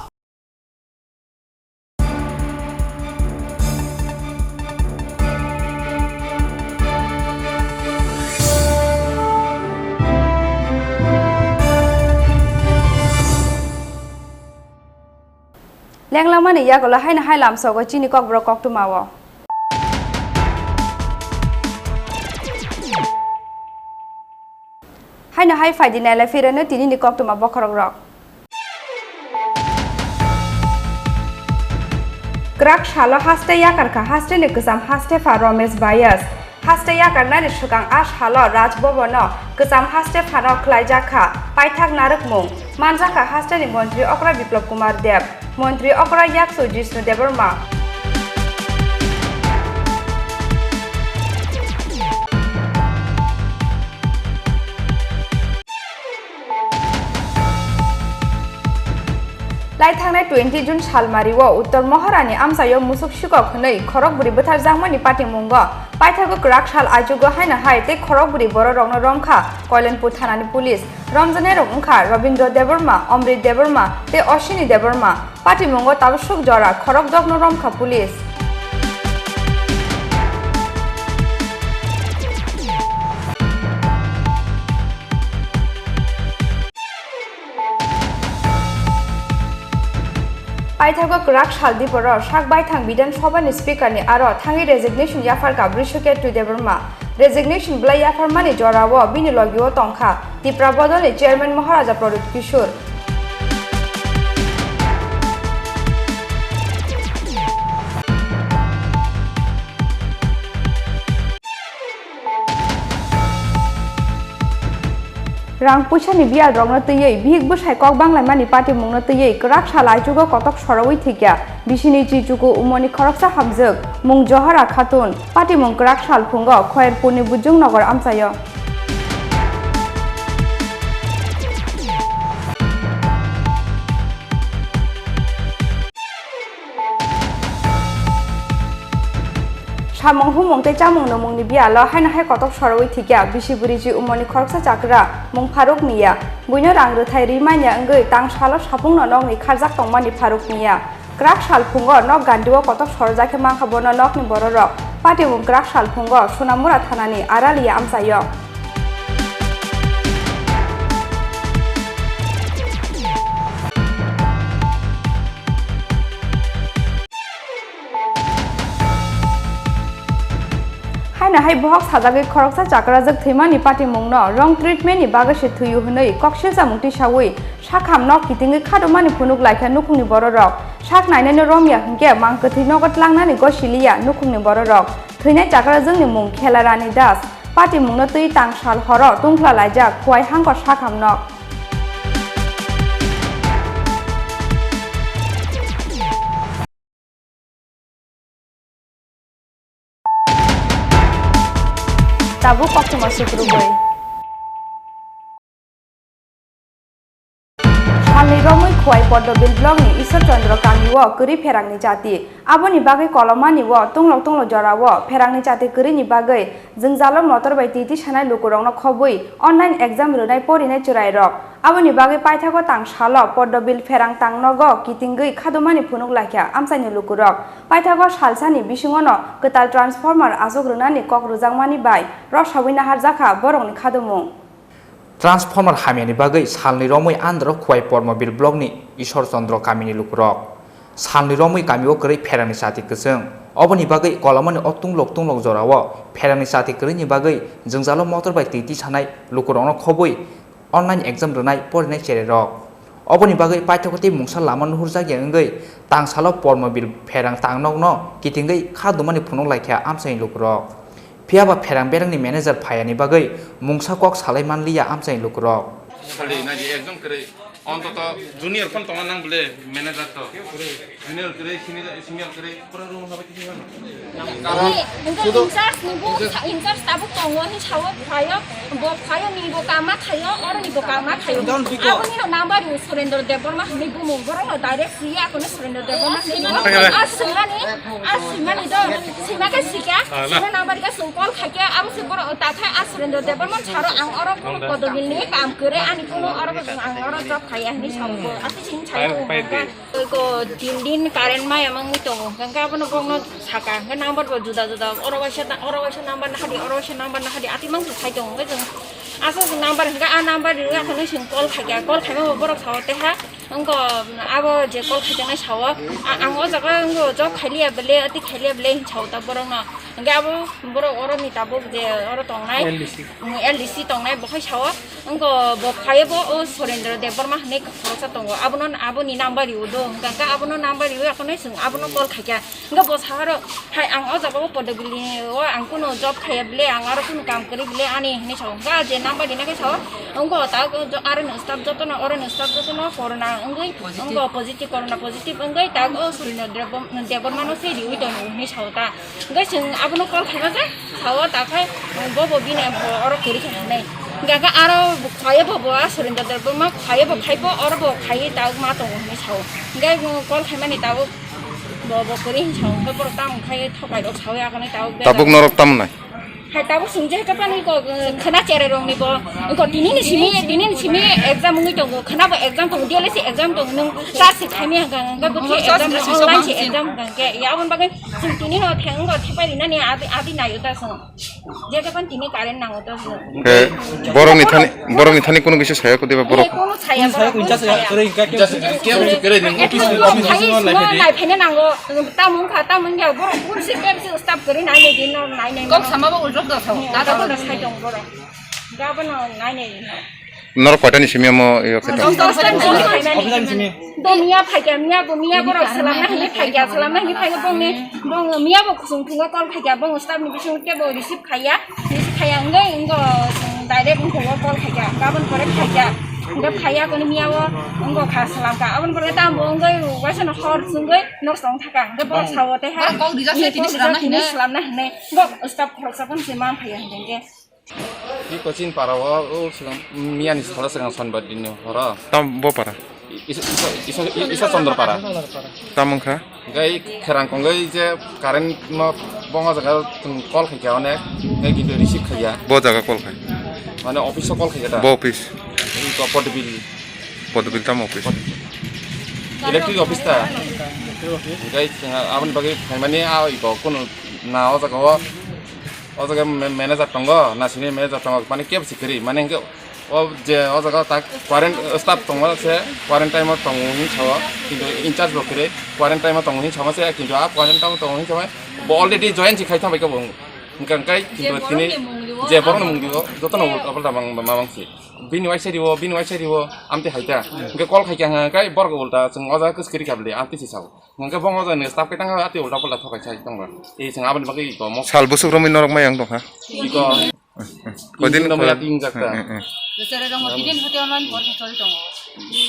Lenglamani yagulo haino hai lamsogo chini kokborok koktwmao. Haino hai phaidi nailai phirano tinini koktwma bokhorokrok. Kwrak salo haste yakarkha hasteni kwcham hastepha Romesh Bayas. Haste yakarnani swkang a salo Raj Bhavan-o kwcham hastephano khlaijakha paithak narwkmung. Manjakha hasteni montri okra Biplab Kumar Deb, montri okra yaksu Jishnu Debbarma. Lai thangnai twenty June salmario Uttor Moharani amchaio musuk sikok hwnwi khorokbwrwi bwtharjakmani patimungo paithago kwrak sal ajugo haino hai tei khorokbwrwi bororokno romkha Koilanpur thanani police. Romjanairok wngkha Robindra Debbarma, Amrit Debbarma tei Ashwini Debbarma. Patimungo tabuk suk jora khorokdokno romkha police. Paithago kwrak sal diporo sak baithang Bidhan Sabhani Speaker ni aro thangwi resignation yapharkha Brishaketu Debbarma. Resignation bwlai yapharmani jorao bini logio tongkha Tipra Bodolni Chairman Maharaja Pradyut Kishore. Rang puisani biyal rokno twiwi bihik bwsai kok banglaimani patimungno twiwi kwrak sal aichugo kotok sorowi thwikya bisini chichuku umoni khoroksa hamjwk mung Johara Khatun patimung kwrak sal phungo Khoyerpurni Bujung Nogor amchaio. Samung humung tei chamung nwngmungni biyalo haino hai kotok sorowi thikya bisi bwrwi ji umorni khoroksa chakra mung Pharuk Miya. Buino rang rwthai ri manya wngwi tang salo sapungno nokni kharjak tongmani Pharuk Miya. Kwrak sal phungo nok gandrio kotok sorojak khe mankha bono nokni bororok. Patimung kwrak sal phungo Sonamura thanani Aralia amchaio. Haino hai bohok sajagwi khoroksa chakrajwk thwimani patimungno wrong treatment ni bagwi se thwiyo hwnwi koksilchamung tisawi sakham nok kitingwi khadumani phunuk laikha nukhungni bororok. Sak nainaino romya hwnkhe mang kwthwi nogo tlangnani gosiliya nukhungni bororok. Thwinai chakrajwkni mung Khelarani Das. Patimungno twi tang sal horo tungphla laijak Khuai Hangkor sakham nok. Tabuk koktwma sukrubwi. Salni romwi Khuai Poddobil blockni Ishwar Chandra kamio kwrwi pherangni jati. Aboni bagwi kolomani o tunglok tunglok jorao pherangni jati kwrwini bagwi jwngjalo motor bai titi sanai lukurokno khobwi online exam rwnai porinai chwrairok. Aboni bagwi paithago tang salo Poddobil pherang tang nogo kitingwi khadumani phunuk laikha amchaini lukurok. Paithago salsani bisingono kwtal transformer achuk rwnani kok rwjakmani bai rwsawi naharjakha borokni khadumung. Transformer hamyani bagwi salni romwi andro Khuai Pormobil blockni Ishwar Chandra kamini lukurok. Salni romwi kamio kwrwi pherangni chati kwchwng. Oboni bagwi kolomani o tunglok tunglok jorao pherangni chati kwrwini bagwi jwngjalo motor bai twi twi sanai lukurokno khobwi online exam rwnai porinai chererok. Oboni bagwi paithago tei mungsa lama nuhurjakya wngwi tang salo Pormobil pherang tang nokno kitingwi kha dumani phunuk laikha amchaini lukurok. Phiya ba pherang berangni manager phayani bagwi mungsa kok salai manliya amchaini lukurok. Sali naidi ekdom kwrwi. Ontoto junior phone tongna nang bole manager to. Junior kwrwi, senior, senior kwrwi, pura room haba kisi mano. Karon in charge ni bo, in charge tabuk tongo hin sawo phayo, bo phayo ni bo kama khayo, oro ni bo kama khayo. Aboni no number ni Surendra Debbarma hwnwi bumung borok no direct siya kono Surendra Debbarma hwnwi bo. A swimani, a swimani do, swima khe sikya, swima number khe swng call khaikya, abo se borok ta khai a Surendra Debbarma saro ang oro kono Poddobil ni kam kwrwi ani kono oro ang oro job khaiya hwnwi sawo bo. Ati sini sayo. Ko tin din current maya mangwi tongo, hwnkhe abono bokno saka, hwnkhe number bo juda juda, oro waisa, oro waisa number nahadi, oro waisa number nahadi, ati mangtwi khai tongo, hwnkhe chwng aswk number, hwnkhe a number rwui akhorno chwng call khaikha, call khaima bo borok sao teha, wngkha abo je call khaijaknai sao, a-, ang o jaga wngkha job khailiya bele, ati khailiya bele hinwi sao ta borokno, hwnkhe abo borok oro ni tabuk je oro tongnai, L D C. L D C tongnai, bo khai sao. Wngkha bo phaibo o Surendra Debbarma hinwi khoroksa tongo. Abono, aboni number rw do. Hwnkha khe abono number rw, akhorno chwng abono call khaikha. Hwnkha bo saharo, hai ang o jaga o Poddobil o ang kunu job khaiya bele, ang aro kunu kam kwrwi bele ani hinwi sao. Hwnkha je number rina khe sao, wngkha ta aro ni staff jotono, oro ni staff jotono corona wngwi, wngkha positive, corona positive wngwi ta o Surendra Debbarma no se riwi tongo hinwi sao ta. Hwnkhe chwng abono call khaima khe sao, ta khai bo bo bini bo oro kwrwi khe hinwi. Hwnkhe khe aro phaiya bo bo a Surendra Debbarma phaiya bo khai bo oro bo khaiwi ta ma tongo hinwi sao. Hwnkhe call khaimani tabuk bo bo kwrwi hinwi sao. Hwnkhe borok tamo khai thokai rok sao, akhorno tabuk tabuk norok tamo nai? Hai tabuk chwng je khe pani ko khwna chere rok ni bo. Ko tini ni simi, tini ni simi exam wngwi tongo. Khwna bo exam tongo, D L S exam tongo. Nwng class se khaimya hwnkha, hwnkhe bo khe exam online se exam hwnkha khe. Ya aboni bagwi Chwng tini no theng wngkha, thepai rinani adi, adi naio ta chwng. Je khe pan tini current nango ta chwng. Khe borokni thani, borokni thani kunu kisa saya kudi ba borok? Kunu saya, borok kunu saya. At least borok thai simo nai phene nango. Tamo wngkha, tamo wngya, borok kunu si pep si stop kwrwi nai nai din no nai nai. Kok sama ba ulrok da sao. Tata kono sai tong borok. Gabano nai nai. Norok koitani simi omo iyo khe tong? Office time simi. Office time simi. Do miya phaikya, miya bo, miya borok salamna hwnwi phaikya, salamna hwnwi phaikya bongni, bong miya bo kusung thungo call khaikya, bong staff ni bising tebo receive khaiya, receive khaiya wngwi wngwi Direct wngkha o call khaikha, gabon pore khaikha. Hingke phaiya koni miya o wngkha salamkha. Aboni pore tamo wngwi waisa no hor chwngwi nok song thaka. Hingke borok sawo te ha. Borok kok rijak se tini slamna hinwi. Slamna hinwi. Bo staff khoroksa phano se man phaiya hingke. I coaching para o, o swkang, miya ni salo swkang sonbar din ni horo. Tam bo para. Isa, isa, isa, isa Chandra para. Tam wngkha? Gai kherang kongoi je current no bongo jaga tong call khai kya onek, gai kintu receive khaiya. Bo jaga call khai. Mane office o call khai ta. Bo office. I ko Podbil. Podbil tam office. Electric office ta. Gai aboni bagi phaimani a i ko kono na o jaga o. O jaga ma-, manager tongo, na senior manager tongo, mane kebo si kwrwi, mane hwnkhe o je o jaga tak quarant-, staff tongo se quarantine o tongo hinwi sao, kintu in charge bo kwrwi quarantine o tongo hinwi sao se, kintu a quarantine o tongo hinwi sao bo already join si khai tongbaikha bo, hwnkhe hwnkhe kintu tini je borokni mung rio jotono ulta palta mang, ma mangsi. Bini waisa rio, bini waisa rio, amtwi haikha. Hwnkhe call khaikha hwnkhe borok ulta chwng o jaga kwskwrwi kha bwlwi, amtwi si sao. Hwnkhe bo wngkha jani staff khe tangkha, atwi ulta pulta thokai sai tongkha. Tei chwng aboni bagwi iko mo. Sal bwswk romwi norok mai ang tongkha. Iko. Kodin tin din romwi ko- ati ingjak ta. Hmm, hmm, hmm.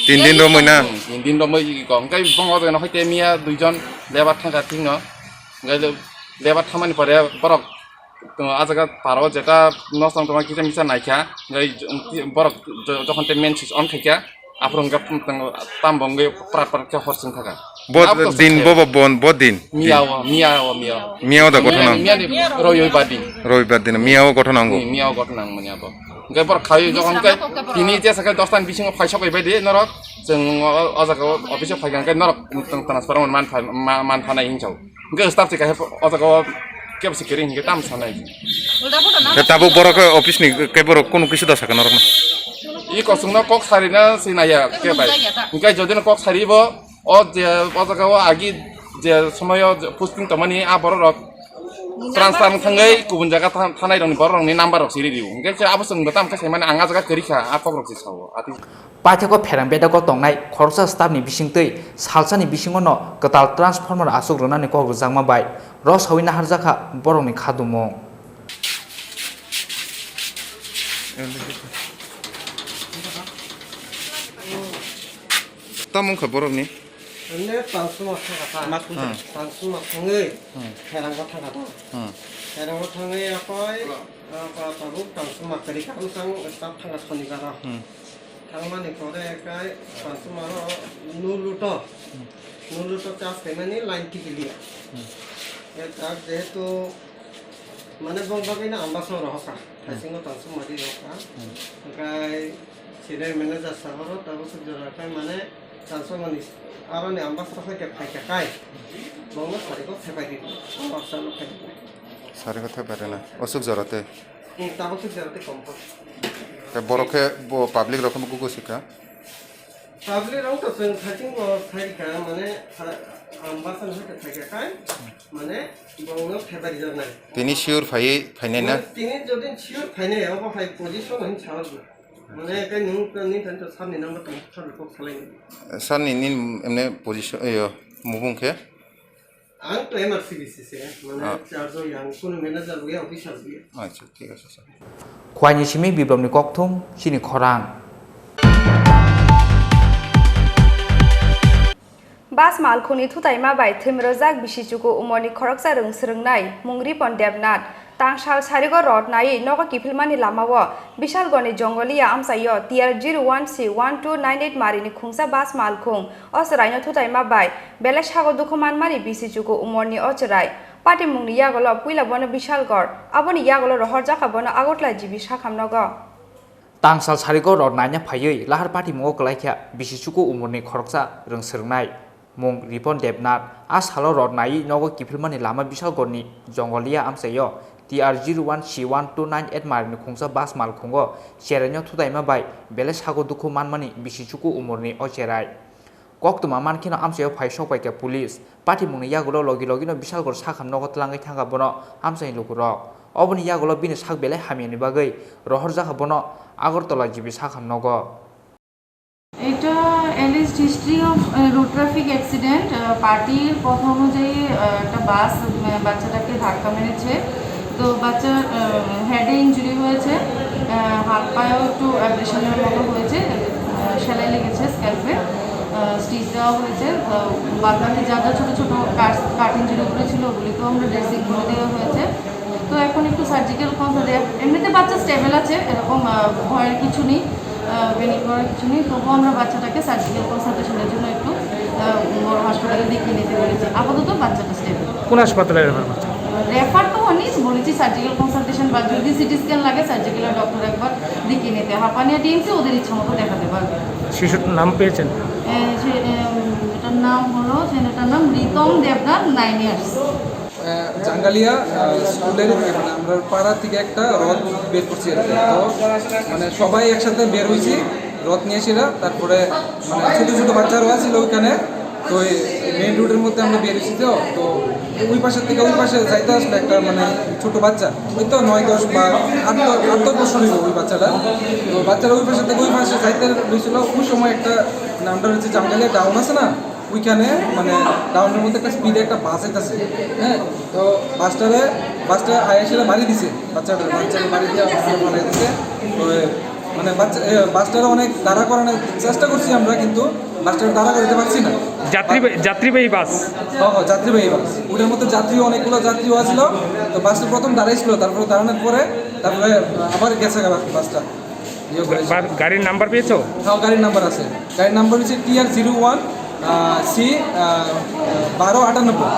Tin din romwi na. Hmm, tin din romwi iko. Hwnkhe bo wngkha jani hoite miya duijon lebar thangkha thikno. Hwnkhe lebar thamani pore borok O jaga paro jeta nosto wng tongma kisa misa naikha, hwnkhe borok jo-, jokhon tei main switch on khaikha, aphuru hwnkhe tam bo wngwi prat prat khe hor chwng thaka. Bo din, bo, bo, bo, bo din. Miya o, miya o, miya o. Miya o da gothona. Miya ni Robibar din. Robibar din, miya o gothona wngo. Hmm, miya o gothona wngmani abo. Hwnkhe borok khaiwi jokhon khe tini jesa khe dosta ni bisingo phai sokoi bai di norok, chwng o, o jaga o office o phaikha hwnkhe norok transfer man pha-, ma-, man phanai hinwi sao. Hwnkhe staff se kaisa o jaga o kebo se kwrwi hinkhe tamo sanai. Khe tabuk borok khe office ni khe borok kunu kisa da sakha norokno. I kosongno kok sarina sinaya khe bai. Hwnkhe jodino kok saribo o je o jaga o agi je somoyo je posting tongmani a borok rok transfer wng thangwi kubun jaga tha-, thanai rokni borok rokni number rok siri rio. Hwnkhe se abo chwngno tamo khe saimani ang a jaga kwrwi kha a kok rok se sao. Ati Paithakgo pherang bedakgo tongnai khoroksa staff ni bisingtwi salsani bisingo no kwtal transformer aswk rwnani kok rwjakma bai rosaui naharjakha borokni khadumung. Tamo wngkha borokni? Ene tangsuma thangkha ta. Hmm. Tangsuma thangwi Hmm. Pherangbo thangkha ta. Hmm. Pherangbo thangwi akoi, ah, pa-, tabuk tangsuma kwrwi kha, bwsang staff thangkha sonibaro. Hmm. Thangmani pore kai tangsuma ro nuluto. Hmm. Nuluto charge khaimani line tikiliya. Hmm. E tak jehetu mane bong bagwino ambasa rohorkha. Hmm. Thaisingo tangsuma di rohorkha. Hmm. Hwnkhe senior manager sahoro tabuk suk jora khe mane tangsumani aroni ambasa khe phaikha kai. Bongno sariko thepai di. Bongno phai di. Sariko thepai rwna. Osuk jora tei. Hmm, tabuk suk jora tei kom kom. Tei borok khe bo public rok khe bo gugui sika. Public rok to chwng thaiching bo phaikha, mane, ha-, ambasa no khe phaikha kai, mane, bongno thepai rijak nai. Tini sure phaiwi phainai na? Mane, tini jodi sure phainai, obo hai position hin chalo. Mane, kai nung, nini thani to sir ni number tong, sir ni kok salai. Sir ni, nini, emne position, eyo, mubung khe? Ang to M R C B C se, mane Ah. Charge o yang, kunu manager bo ya, officer bo ya. Acha, thik ache, sir. Khwaini simi biplopni kokthum, chini khorang. Bas malkhungni thutaima bai thwimrwjak bisi chuku umorni khoroksa rwng swrwngnai mung Ripon Debnath. Tangsal sarigo rot naiwi nogo kiphilmani lamao Bishalgorni Jongoliya amchaio T R zero one C one two nine eight marini khungsa bas malkhung o chwraino thutaima bai belai sago dukhu manmani bisi chuku umorni o chwrai. Patimungni yagulo puila bono Bishalgor, aboni yagulo rohorjakha bono Agartala G B sakhamnogo. Tangsal sarigo rot naina phaiwi lahar patimungo kwlaikha bisi chuku umorni khoroksa rwng swrwngnai. Mung Ripon Debnath, a salo rot naiwi nogo kiphilmani lama Bishalgorni Jongoliya amchaio T R zero one C one two nine eight marini khungsa bas malkhungo cheraino thutaima bai belai sago dukhu manmani bisi chuku umorni o cherai. Koktwma mankheno amchaio phai sokpaikha police. Patimungni yagulo logi logino Bishalgor sakhamnogo twlangwi thangkha bono amchaini lukurok. Oboni yagulo bini sak belai hamyani bagwi rohorjakha bono Agartala G B sakhamnogo. এটা এলিজড history of road traffic accident. পার্টির কথা অনুযায়ী, আহ, একটা বাস, আহ, বাচ্চাটাকে ধাক্কা মেরেছে। তো বাচ্চার হেডে ইনজুরি হয়েছে, হাত পায়েও একটু অ্যাব্রেশনের মতো হয়েছে, সেলাই লেগেছে স্ক্যাল্পে, স্টিচ দেওয়া হয়েছে। বাদ বাকি যা যা ছোটো ছোটো কাট কাট ইনজুরিগুলো ছিল, ওগুলিকেও আমরা ড্রেসিং করে দেওয়া হয়েছে। তো এখন একটু সার্জিক্যাল কনসাল্ট, এমনিতে বাচ্চা স্টেবল আছে, এরকম ভয়ের কিছু নেই। প্যানিক করার কিছু নেই, তবুও আমরা বাচ্চাটাকে সার্জিক্যাল কনসালটেশনের জন্য একটু বড় হাসপাতালে দেখিয়ে নিতে বলেছি। আপাতত বাচ্চাটা স্টেবল। কোন হাসপাতালে রেফার করছেন? রেফার তো হয়নি, বলেছি সার্জিক্যাল কনসালটেশন বা যদি সিটি স্ক্যান লাগে, সার্জিক্যাল ডক্টর একবার দেখিয়ে নিতে। হাপানিয়া ডিএমসি ওদের ইচ্ছা মতো দেখাতে পারবে। শিশুর নাম পেয়েছেন? এটার নাম হলো, ছেলেটার নাম রিতম দেবনাথ, নাইন ইয়ার্স। জাঙ্গালিয়া স্কুলের, মানে, আমরা পাড়া থেকে একটা রথ বের করছি আর কি। তো, মানে, সবাই একসাথে বের হইছি রথ নিয়ে সেরা। তারপরে, মানে, ছোট ছোট বাচ্চারও আছিল ওইখানে। তো এই মেইন রোডের মধ্যে আমরা বের হইছি তো। তো ওই পাশের থেকে ওই পাশে যাইতে আসলে একটা, মানে, ছোট বাচ্চা, ওই তো নয় দশ বা আট দশ আট দশ বছর হইব ওই বাচ্চাটা। তো বাচ্চারা ওই পাশে থেকে ওই পাশে যাইতে হয়েছিল। ওই সময় একটা, মানে, আমরা হচ্ছে জাঙ্গালিয়া ডাউন আছে না, ওইখানে, মানে, ডাউনের মধ্যে একটা স্পিডে একটা বাস আইতাছে। হ্যাঁ, তো বাসটারে বাসটা আয়া সেটা বাড়ি দিছে। বাচ্চাটা বাচ্চাকে বাড়ি দিয়ে বাসটা ফালাই দিছে। তো মানে বাচ্চা এ, বাসটারে অনেক দাঁড়া করানোর চেষ্টা করছি আমরা, কিন্তু বাসটারে দাঁড়া করাতে পারছি না। যাত্রীবাহী যাত্রীবাহী বাস। হ্যাঁ, হ্যাঁ, যাত্রীবাহী বাস। ওটার মধ্যে যাত্রী, অনেকগুলো যাত্রীও আছিল। তো বাসটা প্রথম দাঁড়াইছিল, তারপরে দাঁড়ানোর পরে তারপরে আবার গেছে গা বাসটা। ইয়ে করেছে। বা-, গাড়ির নাম্বার পেয়েছো? হ্যাঁ, গাড়ির নাম্বার আছে। গাড়ির নাম্বার হচ্ছে টিআর জিরো ওয়ান সি বারো আটানব্বই।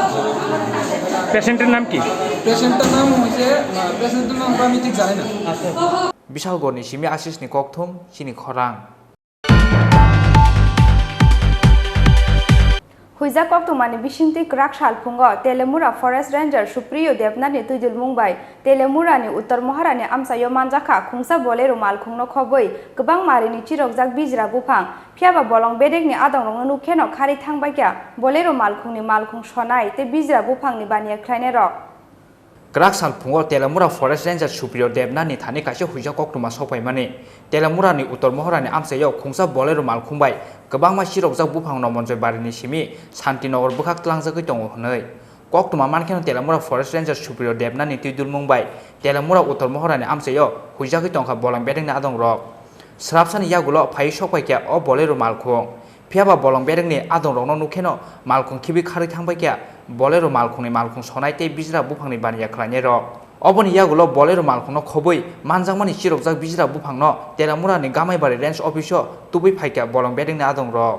পেশেন্টের নাম কি? পেশেন্টটার নাম হচ্ছে, আহ, পেশেন্টের নাম আমি ঠিক জানি না। Bishalgarhni simi Ashisni kokthum chini khorang. Huijak koktwmani bisingtwi kwrak salphungo Telemura Forest Ranger Supriyo Debnathni twidulmung bai Telemurani Uttor Moharani amchaio manjakha khungsa Bolero malkhungno khobwi kwbang marini chirokjak bijra buphang, phiyaba bolong bedekni adongrokno nukheno kharwi thangbaikha. Bolero malkhungni malkhung sonai tei bijra buphangni baniya khlainairok. Kwrak sal phungo Telemura Forest Ranger Supriyo Debnathni thani kaisa huijak koktwma sokphaimani. Telemurani Uttor Mohorani amchaio khungsa Bolero malkhung bai kwbangma chirokjak buphang Nomonjoi barini simi Santinagar bwkhak tlangjagwi tongo hwnwi. Koktwma mankheno Telemura Forest Ranger Supriyo Debnathni twidulmung bai Telemura Uttor Mohorani amchaio huijagwi tongkha bolong bedekni adongrok. Srapsani yagulo phaiwi sokpaikha o Bolero malkhung. Phiyaba bolong bedekni adongrokno nukheno malkhung khibwi kharwi thangbaikha Bolero malkhungni malkhung sonai tei bijra buphangni baniya khlainairok. Oboni yagulo Bolero malkhungno khobwi manjakmani chirokjak bijra buphangno Telemurani Gamaibari Range Office-o tubui phaikha bolong bedekni adongrok.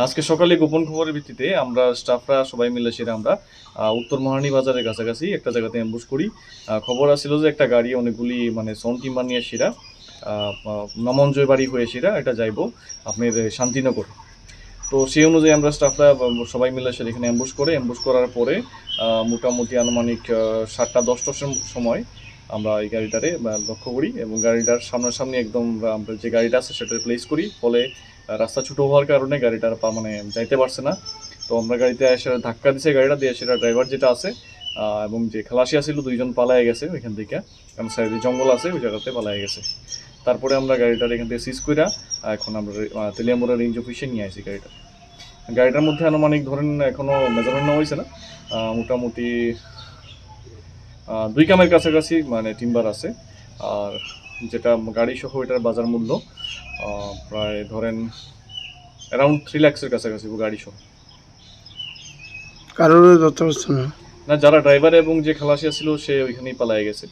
আজকে সকালে গোপন খবরের ভিত্তিতে আমরা স্টাফরা সবাই মিলে সেটা আমরা, আহ, উত্তর মহারানী বাজারের কাছাকাছি একটা জায়গাতে অ্যাম্বুশ করি। আহ, খবর আসছিল যে একটা গাড়ি অনেকগুলি মানে সাউন্ড টিম্বার নিয়ে সেটা, আহ, আহ, নমঞ্জয় বাড়ি হয়ে সেটা এটা যাইবো আপনার শান্তিনগর। তো সেই অনুযায়ী আমরা স্টাফরা, আহ, সবাই মিলে সেটা এখানে অ্যাম্বুশ করে, অ্যাম্বুশ করার পরে, আহ, মোটামুটি আনুমানিক, আহ, সাতটা দশটার সম-, সময় আমরা এই গাড়িটারে, আহ, লক্ষ্য করি এবং গাড়িটার সামনাসামনি একদম আমরা, আমরা যে গাড়িটা আছে সেটা প্লেস করি। ফলে আহ, রাস্তা ছোট হওয়ার কারণে গাড়িটা আর পা-, মানে, যাইতে পারছে না। তো আমরা গাড়িতে এসে ধাক্কা দিছে গাড়িটা, দিয়ে সেটা ড্রাইভার যেটা আছে, আহ, এবং যে খালাসি আছিল, দুইজন পালায় গেছে ওইখান থেকে, কারণ সাইডে জঙ্গল আছে, ওই জায়গাতে পালায় গেছে। তারপরে আমরা গাড়িটার এখান থেকে সিজ কইরা, আহ, এখন আমরা রে-, আহ, তেলিয়ামুড়া রেঞ্জ অফিসে নিয়ে আসি গাড়িটা। গাড়িটার মধ্যে আনুমানিক ধরেন এখনো মেজারমেন্ট নেওয়া হয়েছে না, আহ, মোটামুটি, আহ, দুই কামের কাছাকাছি মানে টিম্বার আছে। আর যেটা গাড়ি সহ এটার বাজার মূল্য, আহ, প্রায় ধরেন অ্যারাউন্ড থ্রি লাখসের কাছাকাছি গাড়ি সহ। কারোর ধরতে পারছে না। না, যারা ড্রাইভার এবং যে খালাসি ছিল সে ওইখানেই পালায় গেছে,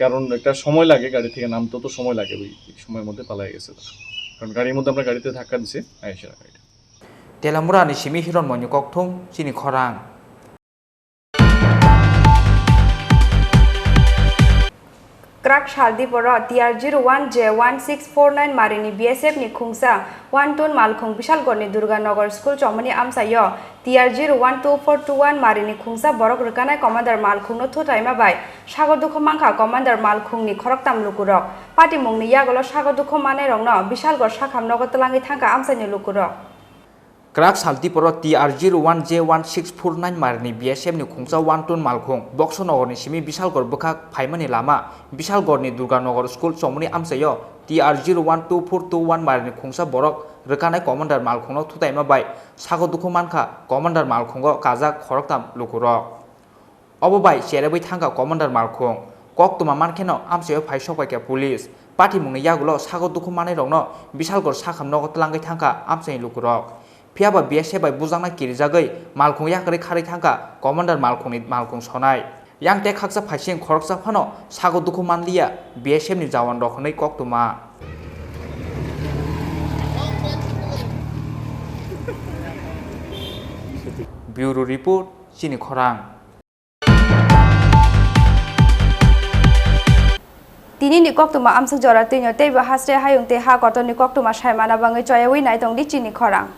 কারণ একটা সময় লাগে গাড়ি থেকে নামতে, তো সময় লাগে, ওই সময়র মধ্যে পালায় গেছে তারা। কারণ গাড়ির মধ্যে আমরা গাড়িতে ধাক্কা দিছে, আয়েশা গাড়িটা। Telemurani simi Hiron Moini kokthum chini khorang. Kwrak sal diporo T R zero one J one six four nine marini B S F ni khungsa one ton malkhung Bishalgarhni Durganagar school chomani amchaio T R zero one two four two one marini khungsa borok rwkanai commander malkhungno thutaima bai sago dukhu mankha commander malkhungni khoroktham lukurok. Patimungni yagulo sago dukhu manairokno Bishalgarh sakham nogo twlangwi thangkha amchaini lukurok. Kwrak sal diporo T R zero one J one six four nine marini B S F ni khungsa one ton malkhung Boxo Nogorni simi Bishalgarh bwkhak phaimani lama Bishalgarhni Durganagar school chomani amchaio T R zero one two four two one marini khungsa borok rwkanai commander malkhungno thutaima bai sago dukhu mankha commander malkhungo kajak khoroktham lukurok. Obo bai cherebwi thangkha Commander Malkhung. Koktwma mankheno amchaio phai sokbaikha police. Patimungni yagulo sago dukhu manwirokno Bishalgarh sakham nogo tlangwi thangkha amchaini lukurok. Phiyaba B S F bai bujakna kirijagwi Malkhung yakarwi kharwi thangkha Commander Malkhungni malkhung sonai. Yang tei khaksa phaising khoroksa phano sago dukhu manliya B S F ni jawan rok hwnwi koktwma. Bureau Report, Chini Khorang. Tinini koktwma amswk jora twino teibo haste hayung tei ha kotorni koktwma saimana bangwi choyawi naitongdi Chini Khorang.